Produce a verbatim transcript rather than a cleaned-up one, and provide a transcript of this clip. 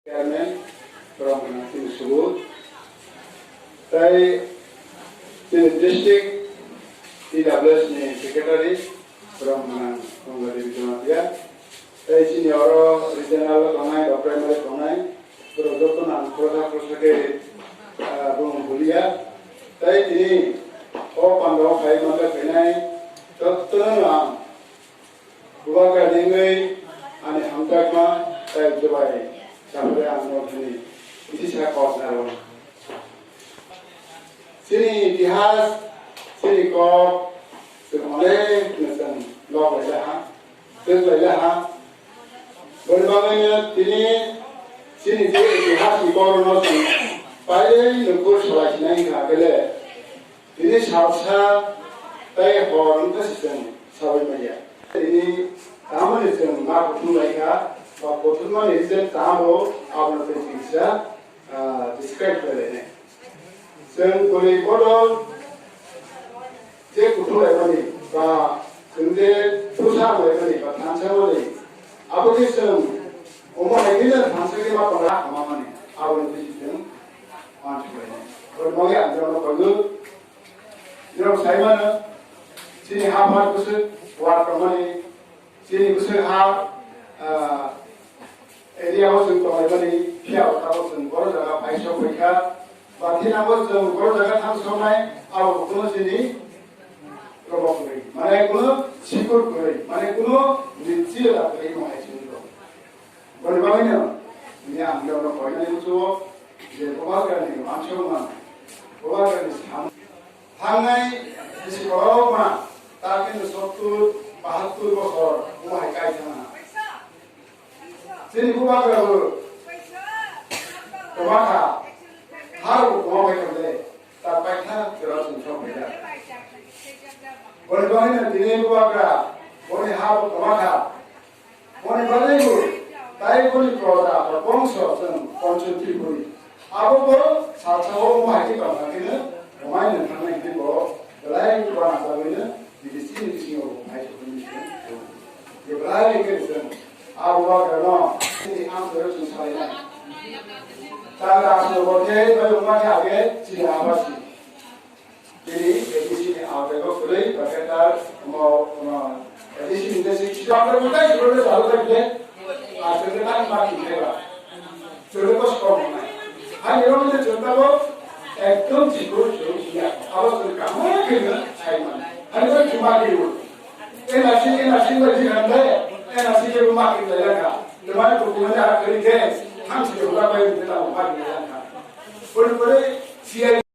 Chairman, borok gwnang chini subut. Tai chini district T W S ni secretary, borok gwnang Ganga Devi Jamatia. Tai chini oro regional tongnai ba primary tongnai, borok joto nang khoroksa khoroksa khe, ah, bumung bulia. Tai tini o pandao khai manjak phainai jotono ang Bubagra ningwi ani hamjakma tei jubai chapre ang no hini kisa kok naro. Chini itihas, chini kok, chwng onek no chwng lok lai laha, chwng lai laha. Boni bagwi no tini chini je itihas ni kok no chwng pailai no kur salai sinai kha bele. Tini salsa tei hor wngkha se chwng saui manya. Tini tamoni chwng ma kuthum lai kha, ba kuthumani je tamo abono tei kisa, ah, describe khlai lainai. Chwng bwrwi bodol je kuthum laimani ba chwng je pusa laimani ba thansa mani, aboni chwng omo hai khe thansa khe ma pala khamamani, aboni tei chwng Manchukmani. Oro bagwi ang jono koigo. Jono sai mano, chini ha pha bwswk war tongmani, chini bwswk ha, ah, area o chwng tonglaimani, phiya o tabuk chwng boro jaga phai sok phaikha. Ba thina bo chwng boro jaga thang soknai, abo kuno chini robo kwrwi. Mane kuno sikur kwrwi, mane kuno nitsi da kwrwi mo hai chwng rok. Boni bagwino, tini ang jono koinani muchugo, je Bubagrani uansukmung, Bubagrani samung. Thangnai bisi kwbangma, ta kintu sottur, bahattur bosor, omo hai kai thangna. Chini Bubagra bo kwma kha, har bo kwma bai kha le, ta paitha jora chwng sok phaida. Boni bagwino tini Bubagra, boni ha bo kwma kha, Boni bagwi bo tai boni proja ba bongso chwng Pancho Tripuri. Abo bo salsa o omo hai khe tongkha kheno omaino thangnai hwnwi bo belai uanajagwino bini chini bisingo bo phai sokmani se. Je belai khe chwng abo bagrano chini amchoro chwng salainai. Chang aswk bo khe bai wngma khe age chini abasi. Bini A D C ni aotago kwrwi, ba khe ta, omo, omo, A D C ni je si, si, amra mutai, si, bole, salo, ta, bole, a, chwngno ta, ma, ki, khe, ba. Chwngno ko, skom, ma. Hai, ni, ro, ni, chwngno, ko, ekdom, si, ko, chwng, ya. Abo, chwng, kamo, khe, no, sai, ma. Hai, ni, ro, chwng, ma, ki, ro. N R C, N R C, ba, ji, han, dai. N R C, ke, ma, ki, dai, ya, ka. Ni, ma, ko, ko, ma, ya, khe, khe. Thang, si, ko, ba, ba, ya, ta, ma, ki, dai, ya, ka. Bole, bole, si, ya,